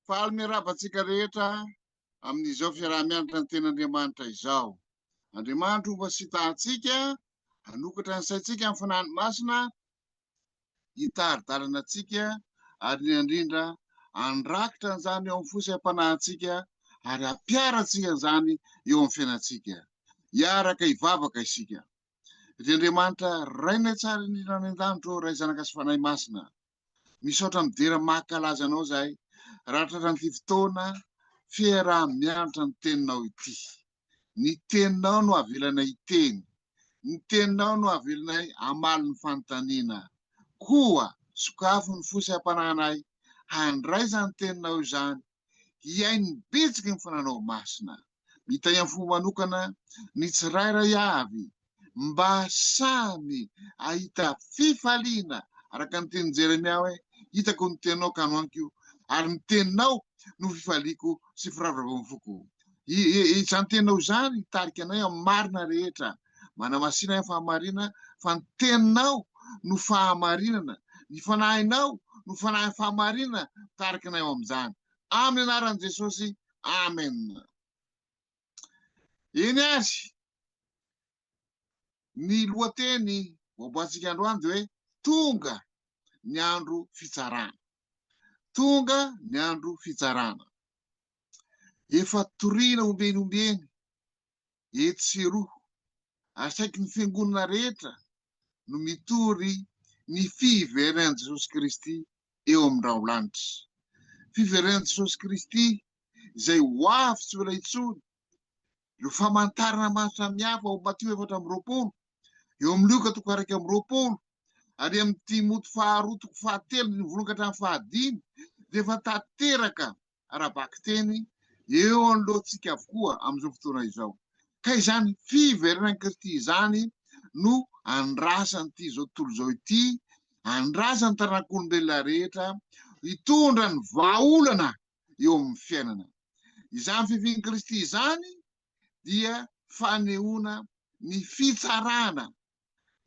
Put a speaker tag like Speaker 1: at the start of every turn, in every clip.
Speaker 1: Faly miarahaba antsika rehetra amin'izao fiaraha-mianatra ny Tenin'Andriamanitra izao. Andriamanitra homba sy hitaha antsika, hanokatra ny saintsika amin'ny Fanahiny Masina, hitari-dalana antsika ary indrindra indrindra handrakitra an'izany eo amin'ny fo sy am-panahintsika ary hampiharantsika an'izany eo amin'ny fiainantsika. Hiaraka hivavaka isika. Ry Andriamanitra Rainay tsara indrindra any an-danitra ô, Ray Zanaka sy Fanahy Masina, Misaotra midera mankalaza anao zahay raha tratran'ity fotoana fiaraha-mianatra ny teninao ity. Ny teninao no avelanay hiteny, ny teninao no avelanay hamaly ny fanontaniana. Koa sokafy ny fo sy am-panahinay handray izany teninao izany hihaino ny bitsiky ny fananao masina. Mitahy amin'ny fomba manokana ny tsirairay avy mba samy hahita fifaliana araka ny tenin'i Jeremia hoe, Hitako ny teninao ka nohaniko, ary ny teninao no fifaliako sy firavoravoan'ny foko. Izany teninao izany hitarika anay amin'ny marina rehetra. Manamasina ahy amin'ny fahamarina, fa ny teninao no fahamarinana, ny fanahinao no fanahin'ny fahamarinana mitarika anay ao amin'izany. Amin'ny anaran'i Jesosy, amen. Eny ary, ny lohateny voaboatsika androany dia hoe tonga ny andro fitsarana. Tonga ny andro fitsarana. Efa toriana ombieny ombieny etsy sy eroa ary saiky ny fiangonana rehetra no mitory ny fiverenan'i Jesosy Kristy eo amin'ny raholanitra. Fiverenan'i Jesosy Kristy izay ho avy tsy ho ela intsony, ireo famantarana maro samihafa ao Matio 24, eo amin'ny Lioka toko 21, ary amin'ny Timoty faharoa toko fahatelo ny voalohany ka hatramin'ny fahadimy dia efa tanteraka ara-bakiteny eo anoloantsika avokoa amin'izao fotoana izao. Ka izany fiverenan'i Kristy izany no andrasan'ity izao tontolo izao ity, andrasan'ny taranak'olombelona rehetra hitondra ny vahaolana eo amin'ny fiainana. Izany fiavian'i Kristy izany dia fanehoana ny fitsarana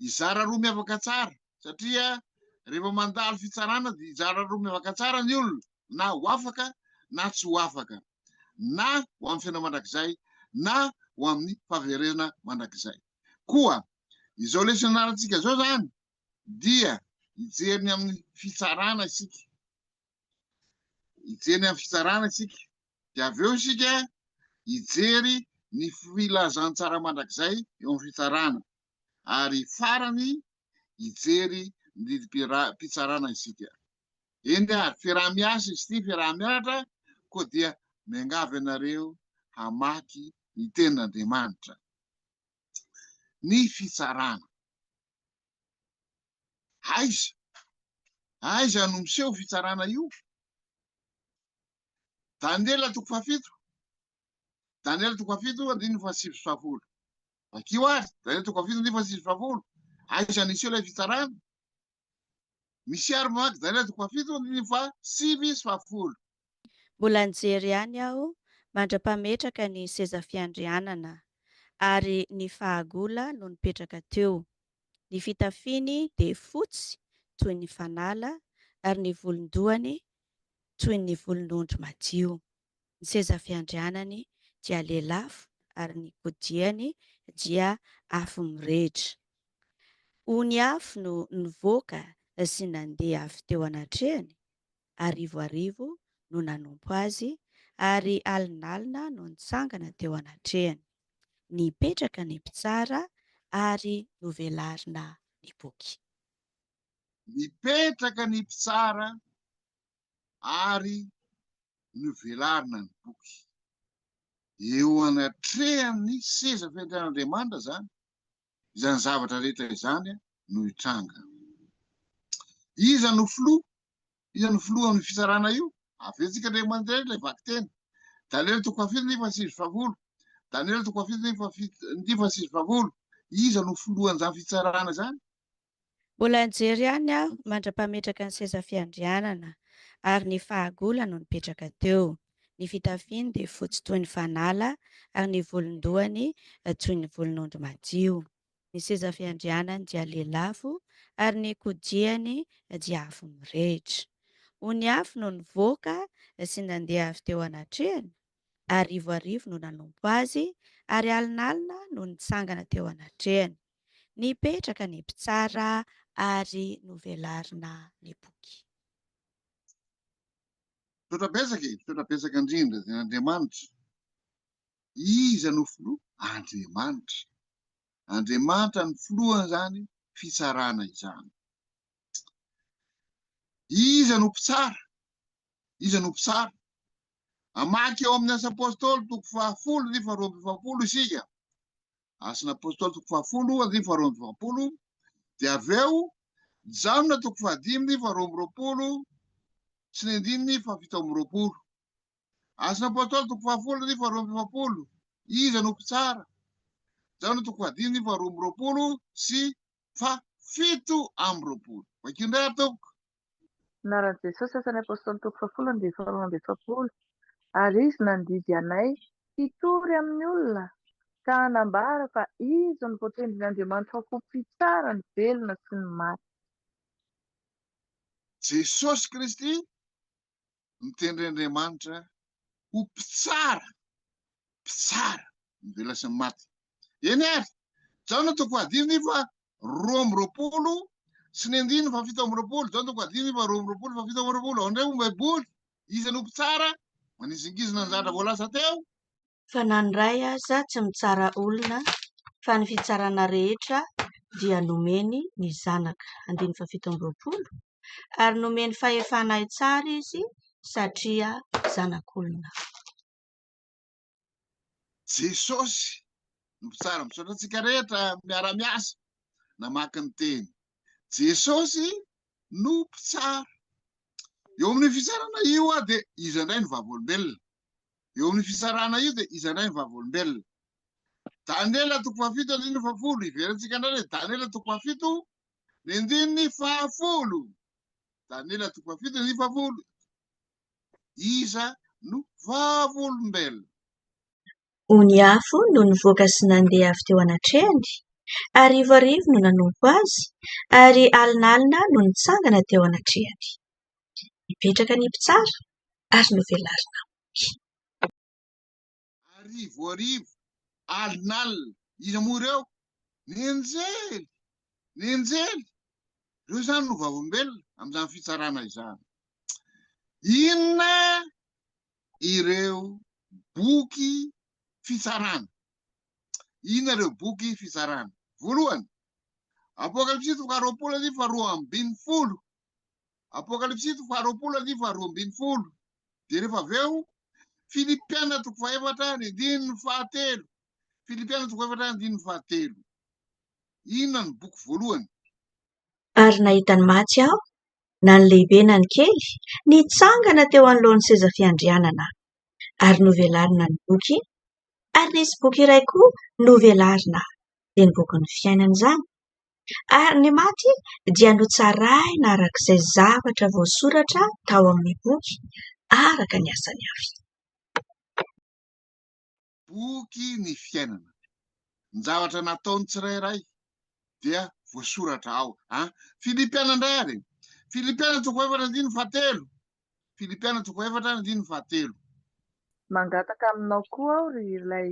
Speaker 1: hizara roa miavaka tsara satria rehefa mandalo fitsarana dia hizara roa miavaka tsara ny olona na ho afaka na tsy ho afaka na ho amin'ny fiainana mandrakizay na ho amin'ny fahaverezana mandrakizay. Koa izao lesona anarantsika izao izany dia hijery ny amin'ny fitsarana isika. Hijery ny amin'ny fitsarana isika. Dia avy eo isika hijery ny filazantsara mandrakizay eo amin'ny fitsarana. Ary farany hijery ny didim-pitsarana isika. Eny ary, fiaraha-miasa izy ity, fiaraha-mianatra, koa dia miangavy anareo hamaky ny tenin'Andriamanitra. Ny fitsarana. Aiza? Aiza no miseho fitsarana io? Daniela toko fahafito. Daniela toko fahafito andininy fahasivy sy fahafolo. Vakio ary, Daniela toko fahafito andininy fahasivy sy fahafolo. Aiza niseho ilay fitsarana? Misy ary mamaky Daniela toko fahafito andininy fahasivy sy fahafolo.
Speaker 2: Mbola nijery ihany aho mandra-pametraka ny seza fiandrianana, ary ny fahagola no nipetraka teo. Ny fitafiany dia fotsy toy ny fanala, ary ny volon-dohany toy ny volon'ondry madio. Ny seza fiandrianany dia lelafo ary ny kodiany dia afo mirehitra. Ony afo no nivoaka sy nandeha avy teo anatrehany, arivoarivo no nanompo azy, ary alinalina no nitsangana teo anatrehany. Nipetraka ny mpitsara ary novelarina ny boky.
Speaker 1: Nipetraka ny mpitsara ary novelarina ny boky. Eo anatrehan'ny seza fiandrianan'Andriamanitra izany, izany zavatra rehetra izany no hitranga. Iza no filoha? Iza no filoha amin'ny fitsarana io? Averintsika indray mandeha ilay vakiteny. Daniela toko fahafito andininy fahasivy sy fahafolo. Daniela toko fahafito andininy fahasivy sy fahafolo. Iza no filohan'izany fitsarana izany?
Speaker 2: Mbola nijery ihany aho mandra-pametraka ny seza fiandrianana, ary ny fahagola no nipetraka teo. Ny fitafiany dia fotsy toy ny fanala, ary ny volon-dohany toy ny volon'ondry madio. Ny seza fiandrianany dia lelafo, ary ny kodiany dia afo mirehitra. Ony afo no nivoaka sy nandeha avy teo anatrehany, arivoarivo no nanompo azy, ary alinalina no nitsangana teo anatrehany. Nipetraka ny mpitsara ary novelarina ny boky.
Speaker 1: Misaotra betsaka e, misaotra betsaka indrindra dia Andriamanitra. Iza no filoha? Andriamanitra. Andriamanitra no filohan'izany fitsarana izany. Iza no mpitsara? Iza no mpitsara? Hamaky ao amin'ny Asa Apôstôly toko fahafolo andininy faharoa amby efapolo isika. Asan'ny Apôstôly toko fahafolo andininy faharoa amby efapolo dia avy eo Jaona toko fahadimy andininy faharoa amby roapolo sy ny andininy fahafito amby roapolo. Asan'ny Apôstôly toko fahafolo andininy faharoa amby efapolo. Iza no mpitsara? Jaona toko fahadimy andininy faharoa amby roapolo sy 27. Vakio indray ary tompoko.
Speaker 3: Anaran'i Jesosy, Asan'ny Apôstôly toko fahafolo andininy faharoa amby efapolo. Ary Izy nandidy anay hitory amin'ny olona ka hanambara fa Izy no voatendrin'Andriamanitra ho mpitsara ny velona sy ny maty.
Speaker 1: Jesosy Kristy notendren'Andriamanitra ho mpitsara, mpitsara ny velona sy ny maty. Eny ary, Jaona toko fahadimy 22 sy ny andininy 27, Jaona toko fahadimy 22 27, ao indray moa Baiboly, iza no mpitsara? Manizingizina ny zavatra voalaza teo.
Speaker 2: Fa na ny Ray aza tsy mitsara olona, fa ny fitsarana rehetra dia nomeny ny Zanaka. Andininy 27. Ary nomeny fahefana hitsara izy, satria Zanak'olona.
Speaker 1: Jesosy no mpitsara. Misaotra antsika rehetra miara-miasa namaky ny teny. Jesosy no mpitsara. Eo amin'io fitsarana io dia iza indray no vavolombelona? Eo amin'io fitsarana io dia iza indray ny vavolombelona? Daniela toko fahafito andininy fahafolo. Hiverentsika indray ilay Daniela toko fahafito ny andininy fahafolo. Daniela toko fahafito andininy fahafolo. Iza no vavolombelona?
Speaker 2: Ony afo no nivoaka sy nandeha avy teo anatrehany, arivoarivo no nanompo azy, ary alinalina no nitsangana teo anatrehany. Nipetraka ny mpitsara ary novelarina boky.
Speaker 1: Arivoarivo, alinalina. Iza moa ireo? Ny anjely! Ny anjely! Ireo izany no vavolombelona amin'izany fitsarana izany. Inona ireo boky fitsarana? Inona ireo boky fitsarana? Voalohany, Apokalypsy toko faharoapolo andininy 12. Apokalypsy toko 20 andininy 12. Dia rehefa avy eo, Filipiana toko fahefatra ny andininy fahatelo. Filipiana toko fahefatra andininy fahatelo. Inona ny boky voalohany?
Speaker 2: Ary nahita ny maty aho, na ny lehibe na ny kely, nitsangana teo anoloan'ny seza fiandrianana, ary novelarina ny boky, ary nisy boky iray koa novelarina, dia ny bokin'ny fiainana izany. Ary ny maty dia notsaraina araka izay zavatra voasoratra tao amin'ny boky, araka ny asany avy.
Speaker 1: Boky ny fiainana. Ny zavatra nataon'ny tsirairay dia voasoratra ao. An? Filipiana indray ary. Filipiana toko efatra andininy fahatelo. Filipiana toko efatra andininy fahatelo.
Speaker 3: Mangataka aminao koa aho ry ilay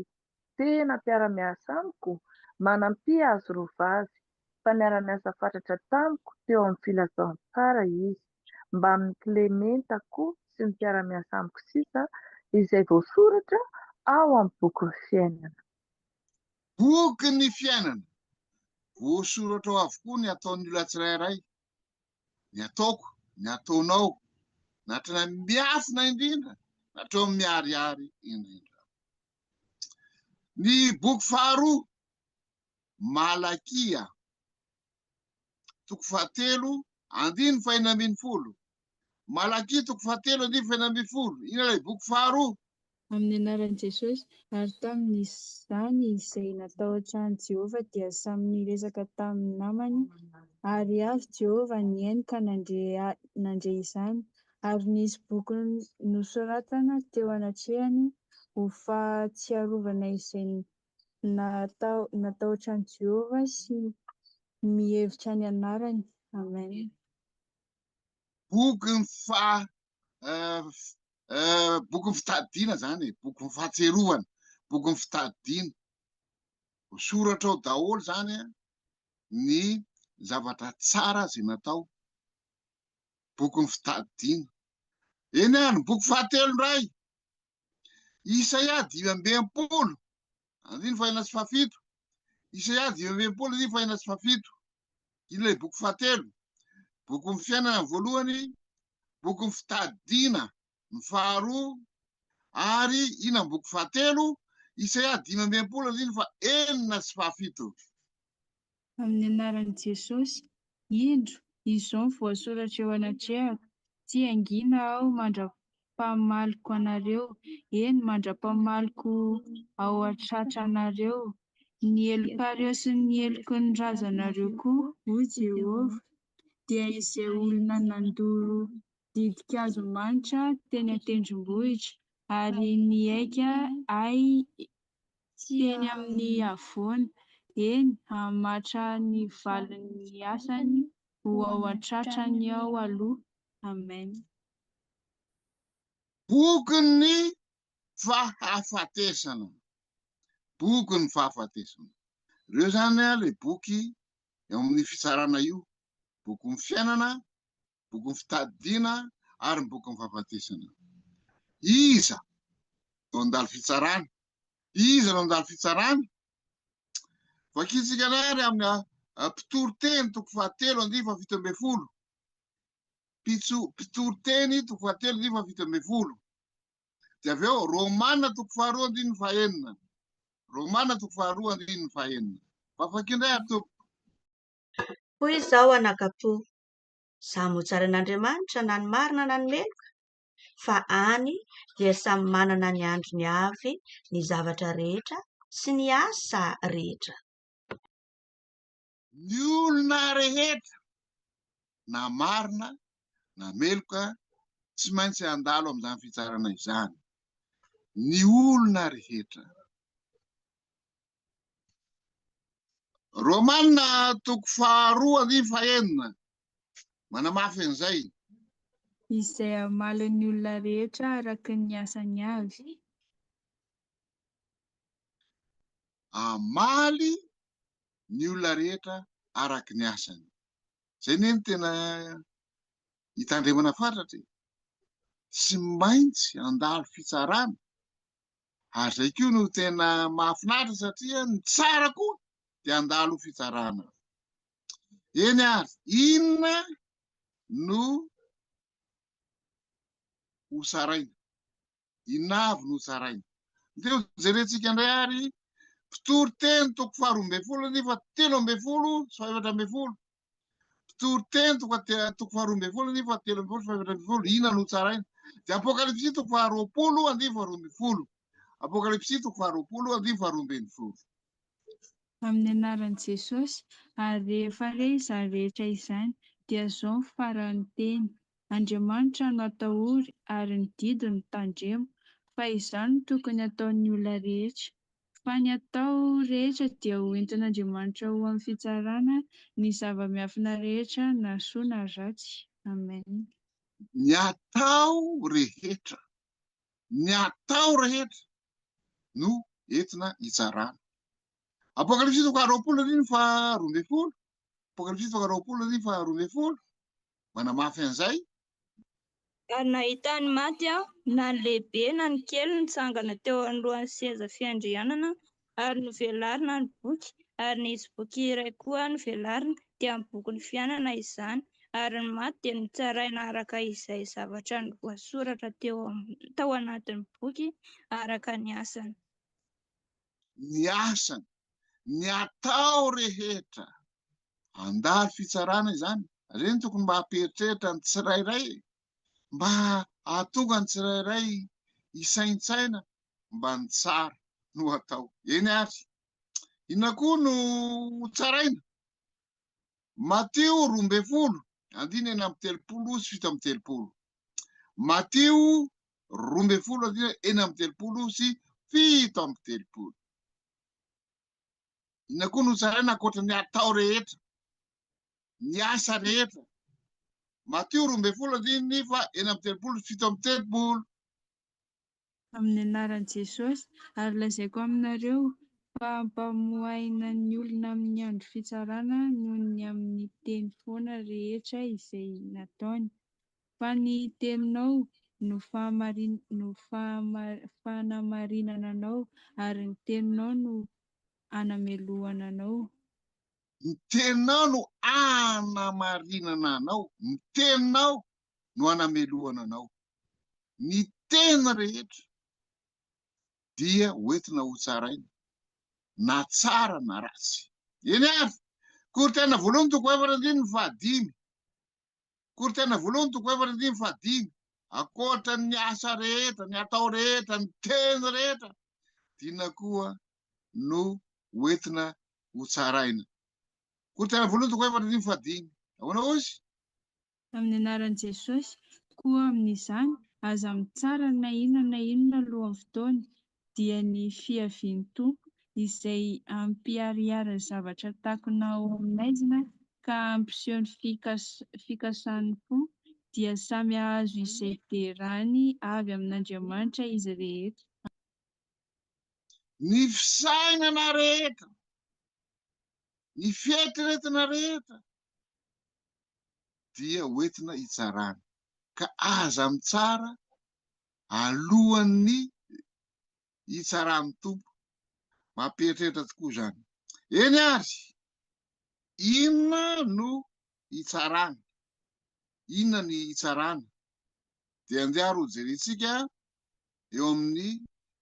Speaker 3: tena mpiara-miasa amiko, manampia azy roa vavy, fa niara-niasa fatratra tamiko teo amin'ny filazantsara izy, mbamin'i Klementa koa sy ny mpiara-miasa amiko sisa, izay voasoratra ao amin'ny bokin'ny fiainana.
Speaker 1: Bokin'ny fiainana. Voasoratra ao avokoa ny ataon'ny olona tsirairay, ny ataoko, ny ataonao, na hatrany amin'ny miafina indrindra, na hatreo amin'ny miharihary indrindra. Ny boky faharoa, Malakia, toko fahatelo, andininy 16. Malakia toko fahatelo, andininy 16. Inona ilay boky faharoa?
Speaker 4: Amin'ny anaran'i Jesosy. Ary tamin'izany izay natahotra an'i Jehovah dia samy niresaka tamin'ny namany, ary avy Jehovah nihaino ka nandre izany, ary nisy boky nosoratana teo anatrehany ho fahatsiarovana izay natahotra an'i Jehovah sy mihevitra ny anarany. Amen.
Speaker 1: Bokin'ny fa bokin'ny fitadidiana izany e, bokin'ny fahatsiarovana, bokin'ny fitadidiana. Voasoratra ao daholo izany ny zavatra tsara izay natao. Bokin'ny fitadidiana. Eny ary, ny boky fahatelo indray, Isaia 65, andininy fahenina sy fahafito. Isaia 65, andininy fahenina sy fahafito. Iny ilay boky fahatelo. Bokin'ny fiainana ny voalohany, bokin'ny fitadidiana ny faharoa, ary ina ny boky fahatelo, Isaia 65, andininy fahenina sy fahafito.
Speaker 4: Amin'ny anaran'i Jesosy, indro, izao no voasoratra eo anatrehako, Tsy hangina aho mandra-pamaliko anareo, eny, mandra-pamaliko ao an-tratranareo, ny helokareo sy ny heloky ny razanareo koa, hoy Jehovah, dia izay olona nandoro ditin-kazo manitra teny an-tendrombohitra, ary nihaika ahy teny amin'ny havoana, eny, hamatra ny valin'ny asany ho ao an-tratrany ao aloha. Amen.
Speaker 1: Bokin'ny fahafatesana. Bokin'ny fahafatesana. Ireo izany ilay boky eo amin'ny fitsarana io. Bokin'ny fiainana, bokin'ny fitadidiana ary ny bokin'ny fahafatesana. Iza no handalo fitsarana? Iza no handalo fitsarana? Vakintsika indray ary amin'ny mpitoriteny toko fahatelo andininy faha-17. Mpitso mpitoriteny toko fahatelo andininy faha-17. Dia avy eo Romana toko faharoa andininy fahenina. Romana toko faharoa andininy fahenina. Vavaka indray ary tompoko.
Speaker 2: Hoy izaho anakapo, Samy ho tsaran'Andriamanitra na ny marina na ny meloka, fa any dia samy manana ny androny avy ny zavatra rehetra sy ny asa rehetra.
Speaker 1: Ny olona rehetra, na marina na meloka, tsy maintsy handalo amin'izany fitsarana izany. Ny olona rehetra. Romana toko faharoa andininy fahenina manamafy an'izay.
Speaker 4: Izay hamaly ny olona rehetra araka ny asany avy.
Speaker 1: Hamaly ny olona rehetra araka ny asany. Izay anie no tena hitandremana fatratra e. Tsy maintsy handalo fitsarana Ary izay koa no tena mahafinaritra satria ny tsara koa dia handalo fitsarana. Eny ary, inona no ho tsaraina? Inona avy no ho tsaraina? Ndeha ho jerentsika indray ary mpitory teny toko faharoa ambin'ny folo nefa 13 sy faha-14. Mpitory teny toko toko faharoa ambin'ny folo andininy fahatelo ambin'ny folo sy fahefatra ambin'ny folo. Inona no tsaraina? Dia Apokalypsy toko faharoapolo andininy faharoa ambin'ny folo. Apokalypsy toko faharoapolo andininy faharoa ambin'ny folo.
Speaker 4: Amin'ny anaran'i Jesosy, ary rehefa re izany rehetra izany, dia izao ny faran'ny teny, Andriamanitra no atahory ary ny didiny no tandremo, fa izany no tokony hataon'ny olona rehetra. Fa ny atao rehetra dia ho entin'Andriamanitra ho amin'ny fitsarana ny zava-miafina rehetra na soa na ratsy. Amen.
Speaker 1: Ny atao rehetra, ny atao rehetra no entina hitsarana. Apokalypsy toko faha-20 andininy faha-12, Apokalypsy toko faha-20 andininy faha-12, manamafy an'izay.
Speaker 5: Ary nahita ny maty aho, na ny lehibe na ny kely nitsangana teo anoloan'ny seza fiandrianana, ary novelarina ny boky, ary nisy boky iray koa novelarina, dia ny bokin'ny fiainana izany, ary ny maty dia notsaraina araka izay zavatra voasoratra teo tao anatin'ny boky, araka ny asany.
Speaker 1: Ny asany, ny atao rehetra. Handalo fitsarana izany. Ireny tokony mba hampieritreritra ny tsirairay e. Mba hahatonga ny tsirairay hisaintsaina mba ny tsara no atao. Eny ary. Inona koa no tsaraina? Matio 12, andininy 36 sy 37. Matio 12, andininy 36 sy 37. Inona koa no tsaraina ankoatra ny atao rehetra, ny asa rehetra? Matio 12 andininy faha 36 sy 37.
Speaker 4: Amin'ny anaran'i Jesosy, ary lazaiko aminareo fa hampamoahina ny olona amin'ny andro fitsarana noho ny amin'ny teny foana rehetra izay nataony. Fa ny teninao no no fanamarinana anao, ary ny teninao no anamelohana anao.
Speaker 1: Ny teninao no anamarinana anao, ny teninao no anamelohana anao. Ny teny rehetra dia hoentina hotsaraina, na tsara na ratsy. Eny ary, Korintiana voalohany toko 4 andininy fahadimy. Korintiana voalohany toko 4 andininy fahadimy. Ankoatra ny asa rehetra, ny atao rehetra, ny teny rehetra, dina koa no hoentina hotsaraina. Korintiana voalohany toko 4 andininy fahadimy. Ahoana hoy izy?
Speaker 4: Amin'ny anaran'i Jesosy. Koa amin'izany, aza mitsara na inona na inona alohan'ny fotoana, dia ny fiavian'ny Tompo, izay hampiharihary ny zavatra takona ao amin'ny haizina ka hampiseho ny fikasan'ny fo, dia samy hahazo izay derany avy amin'Andriamanitra izy rehetra.
Speaker 1: Ny fisainana rehetra, ny fieritreretana rehetra dia hoentina hitsarana. Ka aza mitsara alohan'ny hitsaran'ny Tompo. Mampieritreritra tokoa izany. Eny ary, inona no hitsarana? Inona ny hitsarana? Dia andeha ary hojerentsika eo amin'ny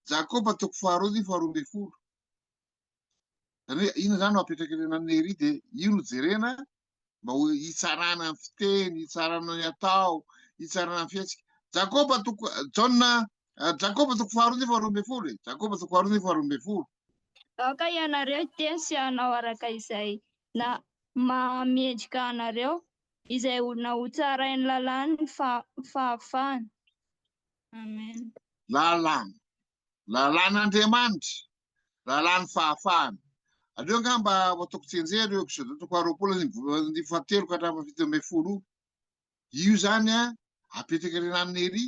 Speaker 1: Jakoba toko faharoa ny 12. Izany hoe inona izany no apetraka ireny an'i Nery dia io no jerena mba ho hitsarana ny fiteny, hitsarana ny atao, hitsarana ny fihetsika. Jakoba toko Jaona Jakoba toko faharoa ny 12 e. Jakoba toko faharoa ny 12.
Speaker 5: Aoka ianareo hiteny sy hanao araka izay na mahamendrika anareo, izay olona hotsarain'ny lalàn'ny fahafahana. Amen.
Speaker 1: Lalàna. Lalàn'Andriamanitra, lalàn'ny fahafahana. Aleo angamba ho ataoko tsianjery io Exode toko faharoapolo andininy fahatelo ka hatramin'ny faha-17 io. Io izany an, apetraka ery aminy ery,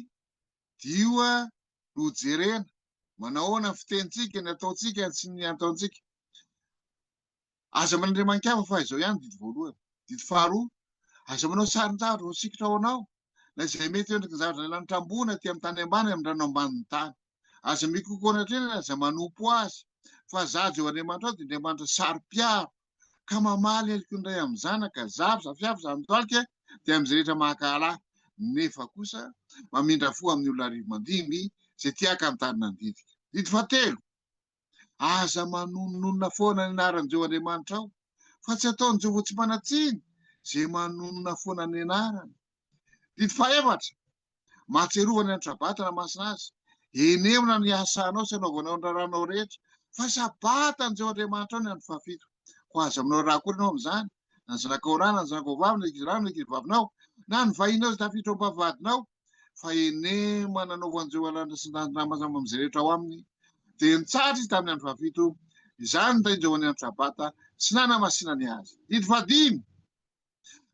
Speaker 1: dia io no jerena, manao ahoana ny fitenintsika, ny ataontsika sy ny ataontsika. Aza manandriaman-kafa fa izao ihany didy voalohany. Didy faharoa, aza manao sarin-javatra voasikotra ho anao, na izay mety ho endriky ny zavatra any lanitra ambony aty amin'ny tany ambany amin'ny rano ambanin'ny tany. Aza mikokoana hatreny ary aza manompo azy, fa Izaho Jehovah Andriamanitrao dia Andriamanitra saro-piaro, ka mamaly heloky ny ray amin'ny zanaka, zafy, zafiafy, zanatoalika, dia amin'izay rehetra mankahala ahy, nefa kosa mamindra fo amin'ny olona arivo mandimby izay tia ahy ka mitandrina ny didiko. Didy fahatelo, Aza manononona foana ny anaran'i Jehovah Andriamanitrao, fa tsy ataon'i Jehovah tsy manan-tsiny izay manonona foana ny anarany. Didy fahefatra, Mahatsiarova ny andro Sabata na masina azy. Henemona ny hiasanao sy hanaovanao ny raharahanao rehetra, fa Sabatan'i Jehovah Andriamanitrao ny andro fahafito. Koa aza manao raha akory ianao amin'izany, na ny zanakao lahy na ny zanakao vavy, na ny ankizilahy na ny ankizivavinao, na ny vahininao izay tafiditra ao am-bavahadinao, fa enema nanaovan'i Jehovah lanitra sy ny tany namazama amin'izay rehetra ao aminy, dia nitsahatra izy tamin'ny andro fahafito, izany no tahin'i Jehovah ny andro Sabata, sy nanamasinany azy. Didy fahadimy,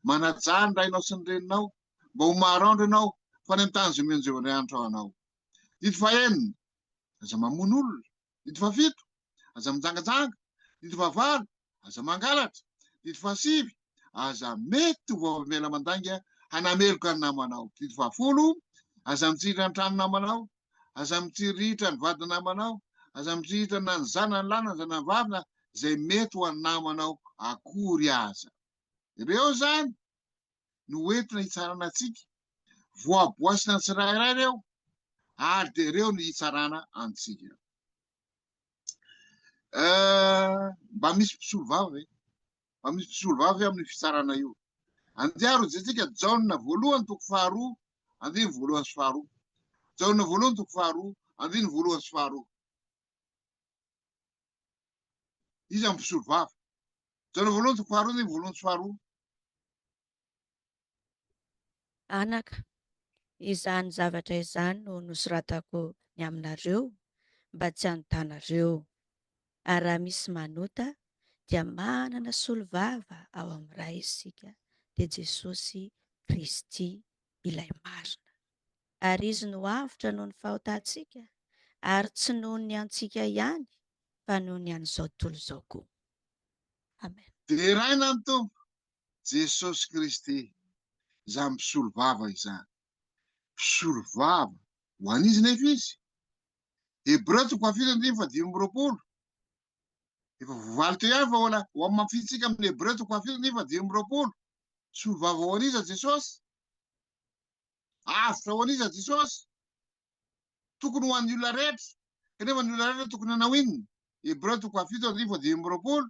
Speaker 1: Manajà ny rainao sy ny reninao, mba ho maro andro ianao, fa any amin'ny tany izay omen'i Jehovah Andriamanitrao anao. Didy fahenina, Aza mamono olona. Didy fahafito, Aza mijangajanga. Didy fahavalo, Aza mangalatra. Didy fahasivy, Aza mety ho vavolombelona mandainga hanameloka ny namanao. Didy fahafolo, Aza mitsiriritra ny trano namanao. Aza mitsiriritra ny vadin'ny namanao. Aza mitsiriritra na ny zanany lahy na ny zanany vavy na izay mety ho an'ny namanao akory aza. Ireo izany no hoentina hitsarana antsika. Voaboasina ny tsirairay ireo ary dia ireo no hitsarana antsika. Eh, mba misy mpisolovava ve? Mba misy mpisolovava ve amin'ny fitsarana io? Andeha ary hojerentsika Jaona voalohany toko faharoa andininy voalohany sy faharoa. Jaona voalohany toko faharoa andininy voalohany sy faharoa. Iza ny mpisolovava? Jaona voalohany toko faharoa andininy voalohany sy faharoa.
Speaker 2: Anaka, izany zavatra izany no nosoratako ny aminareo, mba tsy hanotanareo. Ary raha misy manota, dia manana solovava ao amin'ny Ray isika, dia Jesosy Kristy ilay marina. Ary Izy no avotra noho ny fahotantsika, ary tsy noho ny antsika ihany, fa noho ny an'izao tontolo izao koa. Amen.
Speaker 1: Deraina ny Tompo, Jesosy Kristy, izany mpisolovava izany. Mpisolovava ho an'iza nefa Izy? Hebreo toko fahafito andininy fahadimy amby roapolo. Efa voavaly teo ihany fa mbola ho hamafintsika amin'ny Hebreo toko fahafito andininy fahadimy amby roapolo. Mpisolovava ho an'iza Jesosy? Avotra ho an'iza Jesosy? Tokony ho an'ny olona rehetra. Kanefa ny olona rehetra tokony hanao inona? Hebreo toko fahafito andininy fahadimy amby roapolo.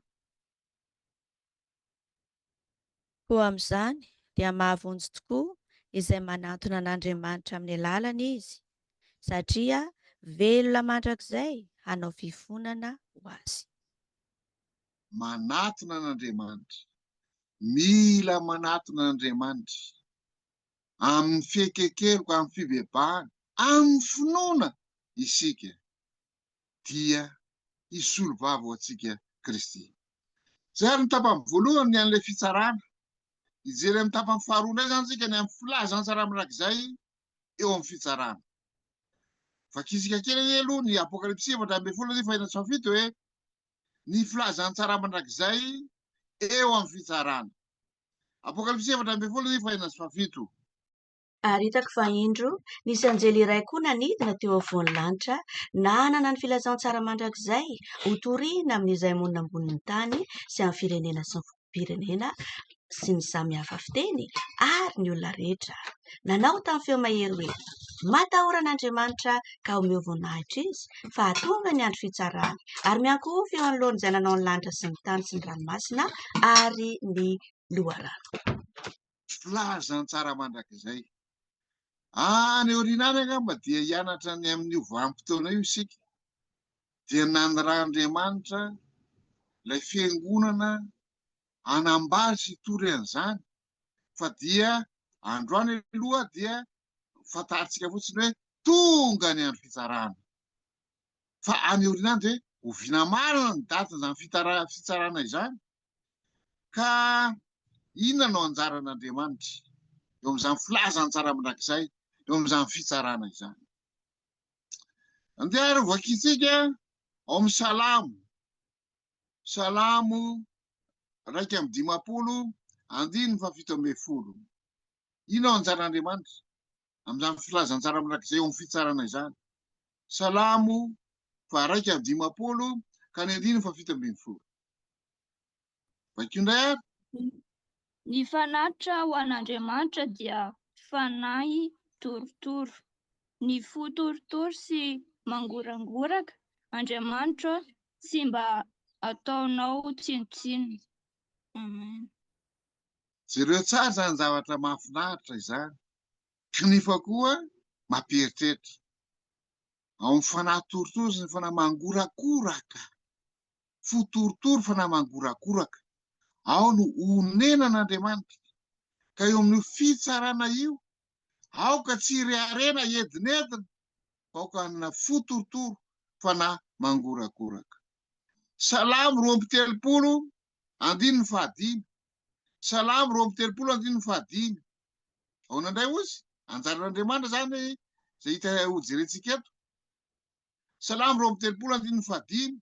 Speaker 2: Koa amin'izany dia mahavonjy tokoa izay manantona an'Andriamanitra amin'ny alalany Izy, satria velona mandrakizay hanao fifonana ho azy.
Speaker 1: Manatona an'Andriamanitra. Mila manatona an'Andriamanitra amin'ny fiekekeloka, amin'ny fibebahana, amin'ny finoana isika. dia hisolo vava ho antsika Kristy. Izay ary ny tapany voalohany ny an'ilay fitsarana. Hijery amin'ny tapany faharoa indray izany isika ny amin'ny filazantsara mandrakizay eo amin'ny fitsarana. Vakisika kely anie aloha ny Apokalypsy 14 andininy fahenina sy fahafito hoe ny filazantsara mandrakizay eo amin'ny fitsarana. Apokalypsy 14 andininy fahenina sy fahafito.
Speaker 6: Ary hitako fa indro, nisy anjely iray koa nanidina teo afovoan'ny lanitra, nanana ny filazantsara mandrakizay hotorina amin'izay monina ambonin'ny tany sy amin'ny firenena sy ny fokom-pirenena sy ny samy hafa fiteny ary ny olona rehetra. Nanao tamin'ny feo mahery hoe, Matahora an'Andriamanitra ka omeo voninahitra Izy, fa tonga ny andro fitsarany, ary miankohofa eo anoloan'izay nanao ny lanitra sy ny tany sy ny ranomasina ary ny loharano.
Speaker 1: Filazantsara mandrakizay. Any aoriana any angamba dia hianatra ny amin'io vanim-potoana io isika. Dia nanirahan'Andriamanitra ilay fiangonana hanambara sy hitory an'izany. Fa dia androany aloha dia fantarintsika fotsiny hoe tonga ny andro fitsarana. Fa any aoriana any dia oviana marina ny datin'izany fitsarana izany? Ka inona no anjaran'Andriamanitra eo amin'izany filazantsara mandrakizay, eo amin'izany fitsarana izany? Andeha ary hovakintsika ao amin'ny Salamo, Salamo 51, andininy faha-17. Inona no anjaran'Andriamanitra amin'izany filazantsara mandrakizay eo amin'ny fitsarana izany? Salamo faha-51 ka ny andininy faha-17. Vakio indray ary.
Speaker 5: Ny fanatitra ho an'Andriamanitra dia fanahy torotoro. Ny fo torotoro sy mangorangoraka, Andriamanitra ô, tsy mba ataonao tsinontsinona. Amen.
Speaker 1: Jereo tsara izany zavatra mahafinaritra izany, kanefa koa mampieritreritra. Ao amin'ny fanahy torotoro sy ny fanahy mangorakoraka. Fo torotoro, fanahy mangorakoraka. Ao no onenan'Andriamanitra. Ka eo amin'io fitsarana io, aoka tsy hireharena hiedinedina, fa aoka hanana fo torotoro, fanahy mangorakoraka. Salamo 32, andininy fahadimy. Salamo 32, andininy fahadimy. Ahoana indray hozy? Anjaran'Andriamanitra izany izay hita hojerentsika eto. Salamo 32 andininy fahadimy.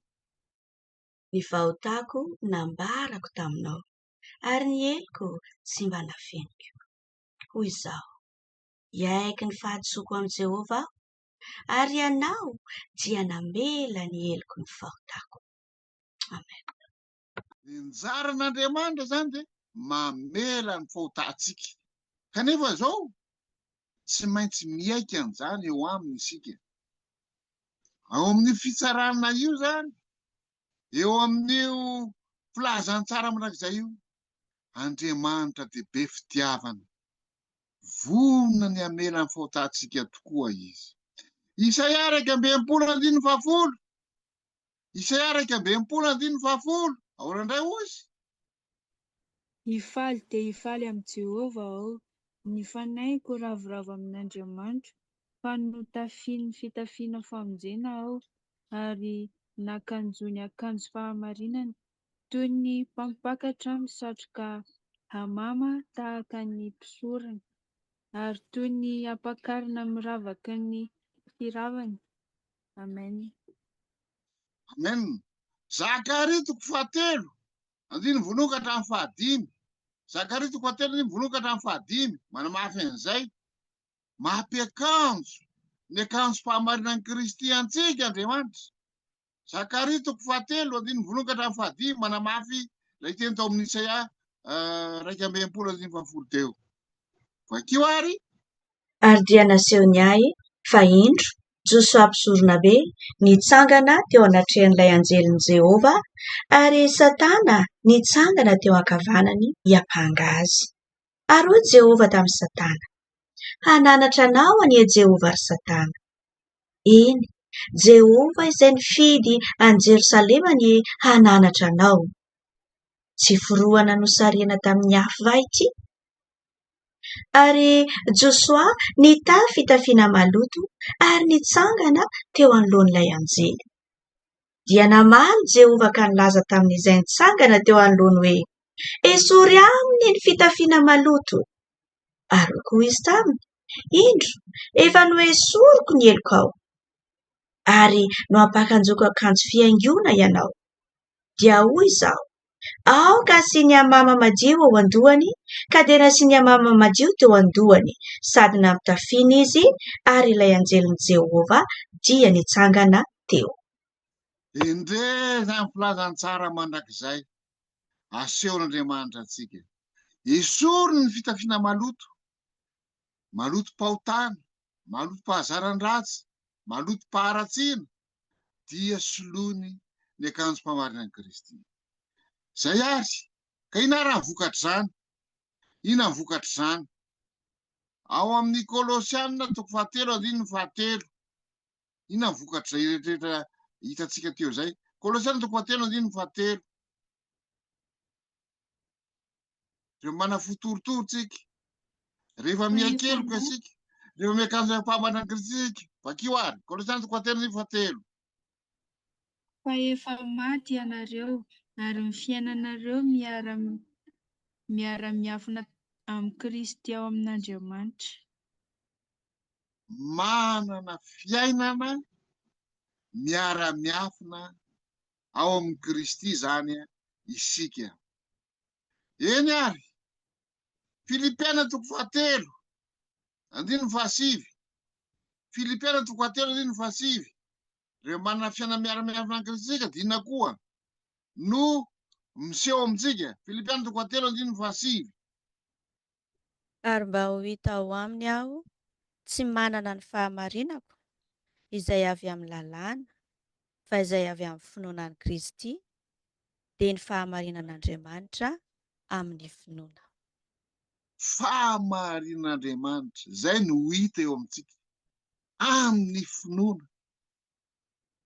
Speaker 6: Ny fahotako nambarako taminao, ary ny heloko tsy mba nafeniko. Hoy izaho, Hiaiky ny fahadisoako amin'i Jehovah aho, ary Ianao dia namela ny heloko ny fahotako. Amen.
Speaker 1: Ny anjaran'Andriamanitra izany dia mamela ny fahotantsika. Kanefa izao, tsy maintsy miaiky an'izany eo aminy isika. Ao amin'io fitsarana io izany, eo amin'io filazantsara mandrakizay io, Andriamanitra dia be fitiavana. Vonona ny hamela ny fahotantsika tokoa Izy. Isaia 61 andininy fahafolo. Isaia 61 andininy fahafolo. Ahoana indray hoy izy?
Speaker 4: Hifaly dia hifaly amin'i Jehovah aho, ny fanahiko ravoravo amin'Andriamanitro, fa notafiany fitafiana famonjena aho, ary nakanjoiny akanjo fahamarinana, toy ny mpampakatra misatroka Hamama tahaka ny mpisorona, ary toy ny ampakarina miravaka ny firavany. Amen.
Speaker 1: Amen. Zakaria toko fahatelo, andininy voalohany ka hatramin'ny fahadimy. Zakaria toko fahatelo, andininy voalohany ka hatramin'ny fahadimy. Manamafy an'izay. Mampiakanjo ny akanjom-pahamarinan'i Kristy antsika Andriamanitra. Zakaria toko fahatelo, andininy voalohany ka hatramin'ny fahadimy, manamafy ilay teny tao amin'ny Isaia 61 andininy fahafolo teo. Vakio ary.
Speaker 6: Ary dia nasehony ahy fa indro, Josoa mpisoronabe nitsangana teo anatrehan'ilay anjelin'i Jehovah, ary Satana nitsangana teo ankavanany hiampanga azy. Ary hoy Jehovah tamin'i Satana, Hananatra anao anie Jehovah, ry Satana! Eny, Jehovah izay nifidy an'i Jerosalema anie hananatra anao! Tsy forohana nosarihana tamin'ny afo va ity? Ary Josoa nitafy fitafiana maloto ary nitsangana teo anoloan'ilay anjely. Dia namaly Jehovah ka nilaza tamin'izay nitsangana teo anoloany hoe, Esory aminy ny fitafiana maloto. Ary hoy koa izy taminy, Indro, efa noesoriko ny helokao, ary noampakanjoko akanjo fihaingoana ianao. Dia hoy izaho, Aoka hasiany hamama madio eo an-dohany, ka dia nasiany hamama madio teo an-dohany, sady nampitafiany izy, ary ilay anjelin'i Jehovah dia nitsangana teo.
Speaker 1: Endrey izany filazantsara mandrakizay asehon'Andriamanitra antsika. Esoriny ny fitafiana maloto, malotom-pahotana, malotom-pahazaran-dratsy, malotom-paharatsiana, dia soloiny ny akanjom-pahamarinan'i Kristy. Izay àry, ka inona àry ny vokatr'izany? Inona ny vokatr'izany? Ao amin'ny Kolosiana toko fahatelo andininy fahatelo. Inona ny vokatr'izay rehetrarehetra hitantsika teo izay? Kolosiana toko fahatelo andininy fahatelo. Rehefa manafo torotoro tsika, rehefa miakeloka isika, rehefa miakanjo ampahamarinan'i Kristy isika, vakio ary, Kolosiana toko fahatelo andininy fahatelo.
Speaker 4: Fa efa maty ianareo, ary ny fiainanareo miara miara-miafina amin'i Kristy ao amin'Andriamanitra.
Speaker 1: Manana fiainana miara-miafina ao amin'i Kristy izany isika. Eny ary, Filipiana toko fahatelo, andininy fahasivy. Filipiana toko fahatelo, andininy fahasivy. Rehefa manana fiainana miara-miafina amin'i Kristy isika, dia inona koa no miseho amintsika? Filipiana toko fahatelo, andininy fahasivy.
Speaker 2: Ary mba ho hita ao aminy aho, tsy manana ny fahamarinako, izay avy amin'ny lalàna, fa izay avy amin'ny finoana an'i Kristy, dia ny fahamarinan'Andriamanitra amin'ny finoana.
Speaker 1: Fahamarinan'Andriamanitra, izay no hita eo amintsika, amin'ny finoana.